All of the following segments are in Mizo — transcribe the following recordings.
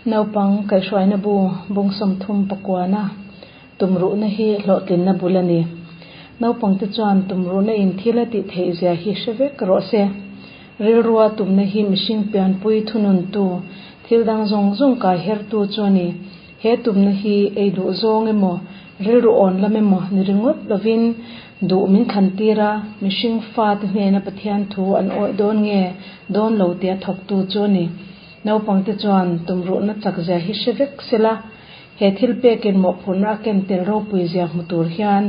Naupang kaihhruaina bu bung 39-a tumruhna hi hlawhtlinna bul a ni. Naupangte chuan tumruhna in thil a tih theih zia hi hre vek rawh se. Rilrua tumna hi mihring pianpui thununtu, thil dang zawng zawng kai hertu chu a ni. He tumna hi ei duh zawng emaw, rilru awn lam emaw ni ringawt lovin duh min thlan tir a, mihring fate hnena Pathian thu an awih dawn nge dawn lo tia thawktu chu a ni. Naupangte chuan tumruhna chak zia hi hre vek sela, he thil pekin mawhphurhna a ken tel ropui zia hmu tur hian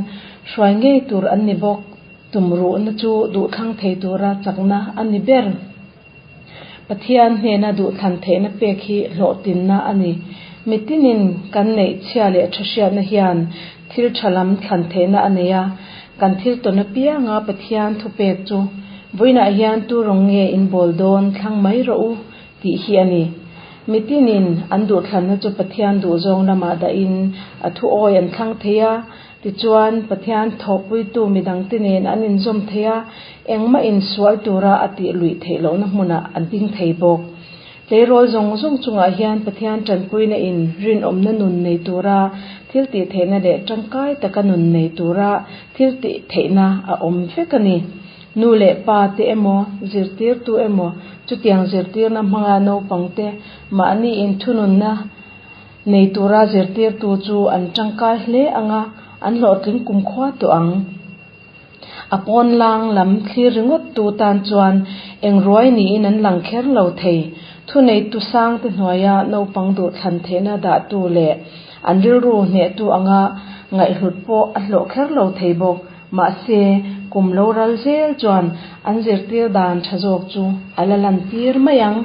hruai ngei tur an ni bawk. Tumruhna chu duhthlang thei tura chakna a ni ber. Pathian hnena duhthlan theihna pek hi hlawhtlinna a ni. Mitinin kan neih chhia leh tha hriatna hian thil tha lam thlan theihna a nei a, kan thil tawn apianga Pathian thupek chu vawiinah hian tu rawng nge in bawl dawn thlang mai rawh u tih hi a ni. Mitinin an duhthlanna chu Pathian duhzawng lamah dahin a thu awi an thlang thei a, Tichuan, Pathian thawhpuitu midangte nen an inzawm thei a, engmah insual tura a tih luih theih lohna hmunah an ding thei bawk. Tleirawl zawng zawng chungah hian Pathian tanpuina in rinawmna nun nei tura thil tih theihna leh tangkai taka nun nei tura thil tih theihna a awm vek a ni. Nu leh pa te emaw, zirtirtu emaw, chutiang zirtirna hmanga naupangte mahni inthununna Nei tura zirtirtu chu an tangkai hle ang a, an hlawhtling kumkhua tawh ang. A pawn lang lam thlir ringawt tu tan chuan eng ruai niin an lang kher lo thei. Thuneitu sangte hnuaia naupang duh thlan theihna dahtu leh an rilru hnehtu anga ngaihhlut pawh a hlawh kher lo thei bawk. Mahse, kum lo ral zel chuan an zirtir dan tha zawk chu a la lantir mai ang.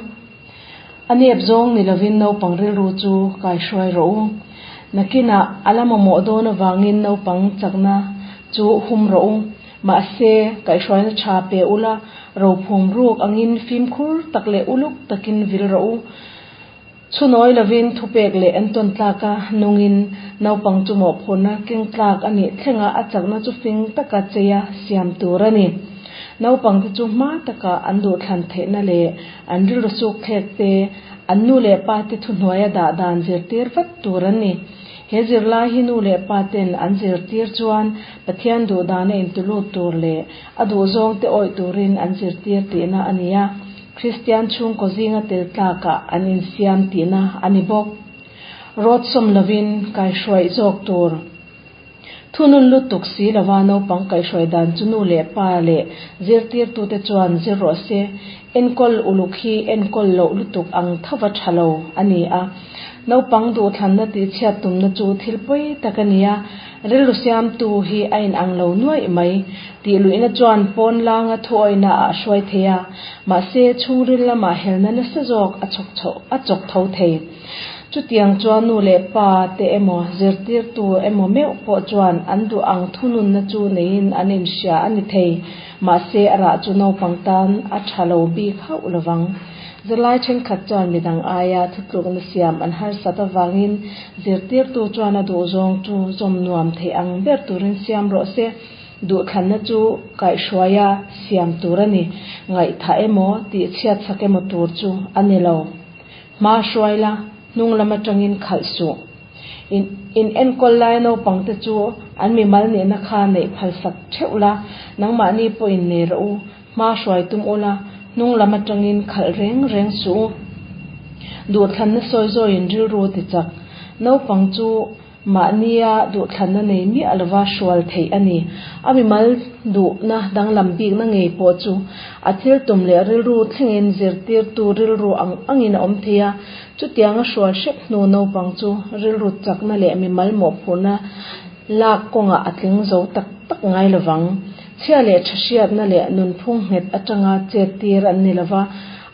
A nep zawng ni lovin naupang rilru chu kaihruai rawh u. Nakinah a la mamawh dawn avangin naupang chakna chu hum rawh u. Mahse, kaihhruaina tha pe ula, rophum ruk angin fimkhur tak leh uluk takin vil rawh u. Chhunawi lovin thupek leh entawn tlaka nungin naupang chu mawhphurhna keng tlak a nih thlenga a chakna chu fing taka cheia siam tur a ni. Naupangte chu hma taka an duhthlan theihna leh An rilru suk thlek te, an nu leh pa te thuhnuaia dah dan zirtir vat tur an ni. He zirlai hi nu leh pa ten an zirtir chuan Pathian duhdana intulut tur leh a duhzawng te awih turin an zirtir tihna a ni a, Kristian chhungkaw zinga tel tlakah an insiam tihna a ni bawk. Rawt sawm lovin kaihruaih zawk tur. Thunun lutuk si lova naupang kaihhruai dan chu nu leh pa leh zirtirtute chuan zir rawh se, enkawl uluk hi enkawl loh lutuk ang thova tha lo a ni a. Naupang duhthlanna tihchhiat tumna chu thil pawi tak a ni a, rilru siamtu hi a inang lo nuaih mai. Tihluihna chuan pawn langa thuawihna ah a hruai thei a, mahse chhungril lamah helna nasa zawk a chhawk chho a chawk tho thei. Chutiang chuan nu leh pa te emaw, zirtirtu emaw meuh pawh chuan an duh ang thununna chu neiin an inhria a ni thei. Mahse, a rah chu naupang tan a tha lo bik hauh lovang. Zirlai thenkhat chuan midang aia thutlukna siam an harsat avangin zirtirtu chuan a duhzawng chu zawm nuam thei ang ber turin siam rawh se. Duhthlanna chu kaihhruaia siam tur a ni. Ngaihthah emaw, tihchhiatsak emaw tur chu a ni lo. Hma hruai la, hnung lam atangin khalh suh. In in enkawl lai naupangte chu an mimal nihna kha neih phalsak theuh la, nangmahni pawhin nei rawh u, hma hruai tum ula, hnung lam atangin khalh reng reng suh u. Duhthlanna sawi zawiin rilru ti chak. Naupang chu Mahnia duhthlanna nei miah lova hrual theih a ni. A mimal duhna danglam bikna ngei pawh chu a thil tum leh rilru thlengin zirtirtu rilru ang angin a awm thei a. Chutianga hrual hrep hnu naupang chu rilru chakna leh mimal mawhphurhna lak kawngah a tling zo tak tak ngai lovang. Chhia leh tha hriatna leh nunphung nghet atanga chettir an ni lova,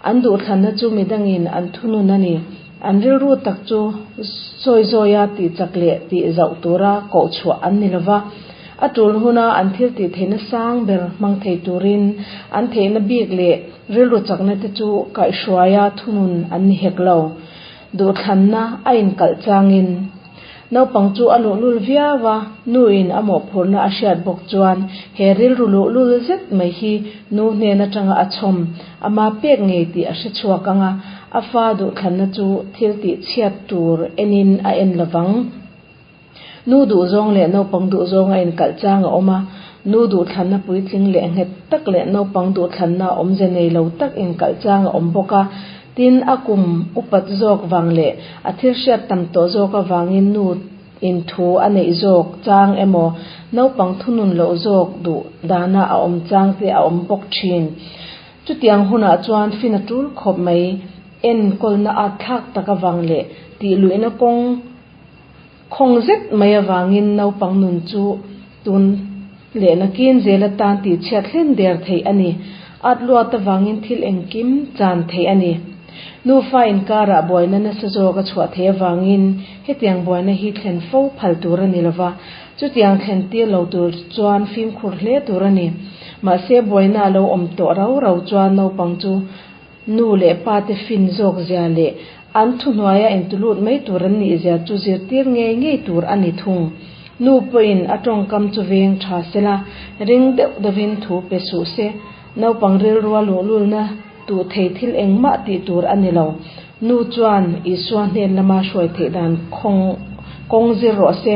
an duhthlanna chu midangin an thunun a ni. An rilru tak chu sawi zawia tih chak leh tih zauh tura koh chhuah an ni lova, a tul huna an thil tih theihna sang ber hmang thei turin an theihna bik leh rilru chakna te chu kaihhruaia thunun an ni hek lo. Duhthlanna a inkalh changin naupang chu a luhlul viau a, nuin a mawhphurhna a hriat bawk chuan he rilru luhlul zet mai hi nu hnen atanga a chhawm ama pek ngei tih a hre chhuak ang a. A fa duhthlanna chu thil tih chhiat tur enin a en lovang. Nu duhzawng leh naupang duhzawng a inkalh chang a awm a, nu duhthlanna puitling leh nghet tak leh naupang duhthlanna awmze nei lo tak inkalh chang a awm bawk a. Tin, a kum upat zawk vang leh a thil hriat tam tawh zawk avangin nu in thu a neih zawk chang emaw, naupang thunun loh zawk duh dana a awm chang te a awm bawk thin. Chutiang hunah chuan fin a tul khawp mai. Enkawlna at thlak tak avang leh tih luihna kawng khawng zet mai avangin naupang nun chu tun leh nakin zel atan tih chhiat hlen der theih a ni. At luat avangin thil engkim chan theih a ni. Nufa inkarah buaina nasa zawk a chhuah theih avangin hetiang buaina hi thlen fo phal tur a ni lova, chutiang thlen tir lo tur chuan fimkhur hle tur a ni. Mahse buaina a lo awm tawh rau rau chuan naupang chu Nu leh pa te fin zawk zia leh an thuhnuaia intulut mai tur an nih zia chu zirtir ngei ngei tur a ni thung. Nu pawhin a tawngkam chu veng tha sela, ring deuh deuhin thu pe suh se. Naupang rilrua luhlulna tuh thei thil engmah tih tur a ni lo. Nu chuan Isua hnen lama hruai theih dan khawng kawng zir rawh se.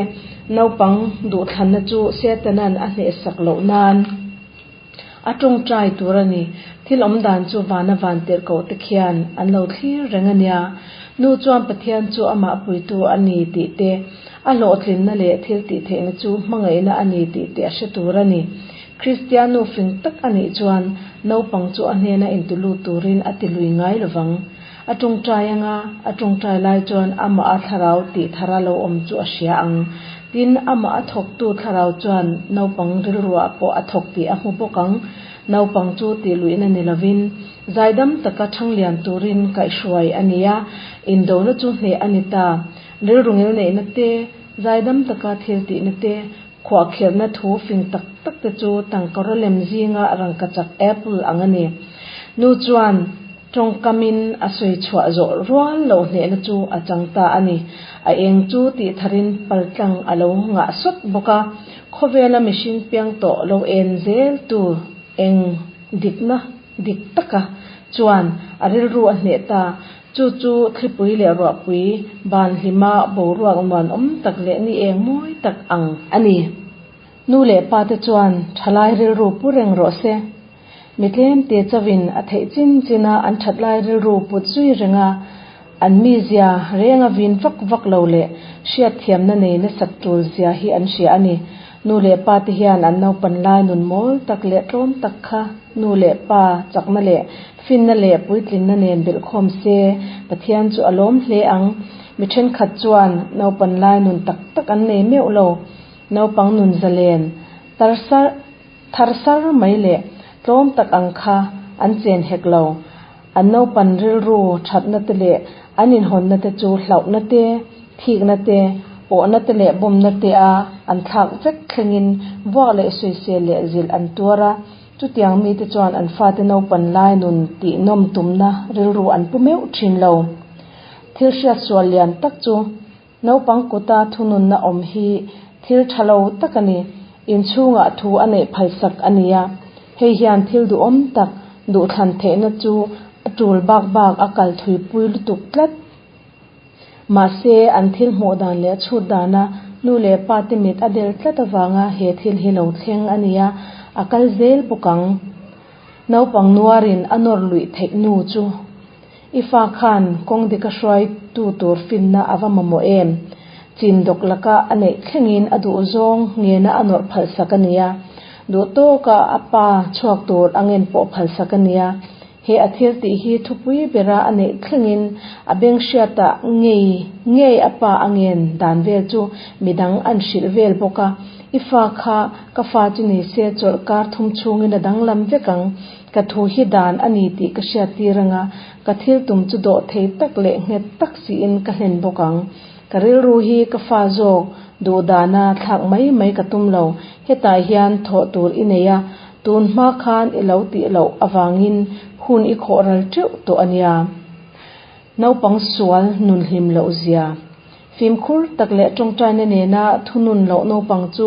Naupang duhthlanna chu Setanan a hnehsak loh nan. A tawngtai tur a ni. Thil awm dan chu vana van tirh koh te khian an lo thlir reng a nia. Nu chuan Pathian chu amah puitu a ni tih te, a hlawhtlinna leh thil tih theihna chu hmangaihna a ni tih te a hre tur a ni. Kristian nu fing tak a nih chuan naupang chu a hnena intulut turin a ti lui ngai lovang. A tawngtai anga a tawngtai lai chuan amah a thlarau tih thara lo awm chu a hria ang. Tin, amah a thawktu thlarau chuan naupang rilruah pawh a thawk tih a hmu bawk ang. Naupang chu tih luihna ni lovin, zaidam taka thanglian turin kaihhruai a ni a, indona chu hneh a ni ta. Rilru ngilneihna te, zaidam taka thil tihna te, khuahkhirhna thu fing tak tak te chu tangkawra lem zinga rangkachak apple ang a ni. Nu chuan. Tawngkamin a sawi chhuah zawh rual loh hnehna chu a chang ta a ni. A eng chu tih tharin paltlang a lo ngah sawt bawk a, khawvela mihring piang tawh lo en zel tu eng dikna dik taka chuan a rilru a hneh ta. Chu chu thlipui leh ruahpui ban hlima boruak nuanawm tak leh ni eng mawi tak ang a ni. Nu leh pa te chuan thalai rilru pu reng rawh se. Mi tlemte chauhin a theih chin chin a an that lai rilru put zui reng a, an mizia reng a vin vak vak lo leh hriatthiamna nei nasat tul zia hi an hria a ni. Nu leh pa te hian an naupan lai nun mawl tak leh tlawm tak kha nu leh pa chakna leh finna leh puitlinna nen belhkhawm se Pathian chu a lawm hle ang. Mi thenkhat chuan naupan lai nun tak tak an nei meuh lo. Naupang nun zalen tarsar. Thar sar mai leh tlawm tak ang kha an chen hek lo. An naupan rilru thatna te leh an inhawnna te chu hlauhna te, thikna te, awhna te leh bumna te a an thlak vek thlengin vuak leh sawisel leh zilh an tuar a. Chutiang mite chuan an fate naupan lai nun tih nawm tumna rilru an pu meuh thin lo. Thil hriatsual lian tak chu Naupang kuta thununna awm hi thil tha lo tak a ni. Inchhungah thu a neih phalsak a ni a, hei hian thil duhawm tak duhthlan theihna chu a tul bak bak a kal thuipui lutuk tlat. Mahse, an thil hmuh dan leh chhut dana nu leh pa te mit a del tlat avanga he thil hi lo thleng a ni a, a kal zel bawk ang. Naupang nuarin a nawr luih theih nu chu. I fa khan kawng dika hruaitu tur finna a va mamawh em? Chin dawk laka a neih thlengin a duh zawng ngena a nawrh phalsak a nia. Duh tawka a pa chhuak tur a ngen pawh phalsak a nia. He a thil tih hi thupui bera a neih thlengin a beng hriatah ngei ngei a pa a ngen dan vel chu midang an hrilh vel bawk a. I fa kha ka fa chu ni se chawlh kar thum chhungin a danglam vek ang. Ka thu hi dan a ni tih ka hriat tir anga, ka thil tum chu dawh thei tak leh nghet tak siin ka hlen bawk ang. Ka rilru hi ka fa zawk duh dana thlak mai mai ka tum lo, hetah hian thawh tur i nei a, tun hma khan i lo tih loh avangin hun i khawh ral teuh tawh a nia. Naupang sual nun hlim loh zia. Fimkhur tak leh tawngtaina nena thunun loh naupang chu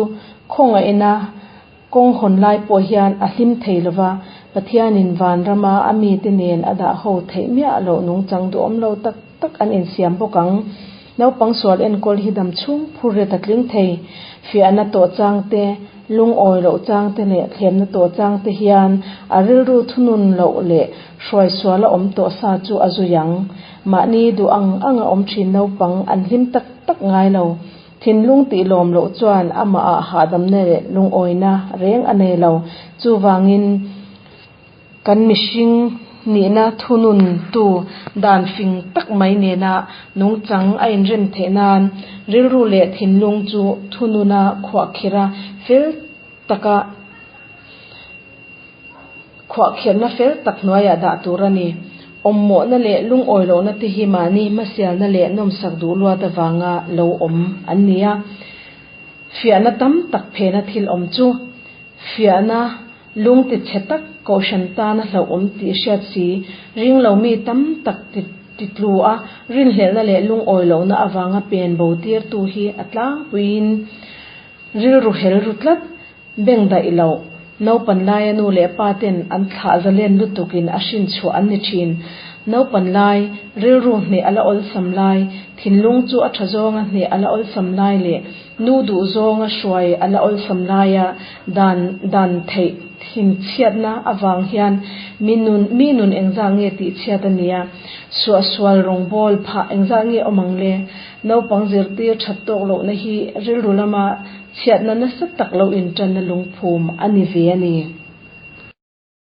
khawngaihna Kawng hawn lai pawh hian a hlim thei lo va, Pathianin vanrama a mite nen a dah ho theih miah loh nungchang duhawm lo tak tak an insiam bawk ang. Naupang sual enkawl hi dam chhung phur ret a tling thei. Fiahna tawh chang te, lungawi loh chang te leh thlemna tawh chang te hian a rilru thunun loh leh hruai sual a awm tawh sa chu a zui ang. Mahni duh ang ang a awm thin naupang an hlim tak tak ngai lo. Thinlung tih lawm loh chuan amah ah hahdamna leh lungawina reng a nei lo. Chuvangin kan mihring nihna thunun tu dan fing tak mai nena nungchang a inrem theih nan rilru leh thinlung chu thununa khuahkhirh a fel taka Khuahkhirhna fel tak hnuaiah dah tur a ni. Awmmawhna leh lungawi lohna te hi mahni hmasialna leh nawmsak duh luat avanga lo awm an ni a. Fiahna tam tak phena thil awm chu fiahna lung ti chhe tak kohhran tana hlauhawm tih hriat si, ring lo mi tam tak ti titlu a, rinhlelhna leh lungawi lohna avanga pen bo tirtu hi a tlangpuiin rilru hel ru tlat. Beng daih loh, naupan laia nu leh pa ten an thlah zalen lutukin a hrin chhuah an ni thin. Naupan lai, rilru hneh a la awlsam lai, thinlung chu a tha zawnga hneh a la awlsam lai leh nu duh zawnga hruai a la awlsam laia dan dan theih thinchhiatna avang hian mi nun mi nun engzah nge tihchhiat a nia? Suahsual rawngbawl phah engzah nge awm ang le? Naupang zirtir that tawk lohna hi rilru lama Chhiatna nasa tak lo inṭanna lungphum a ni ve a ni.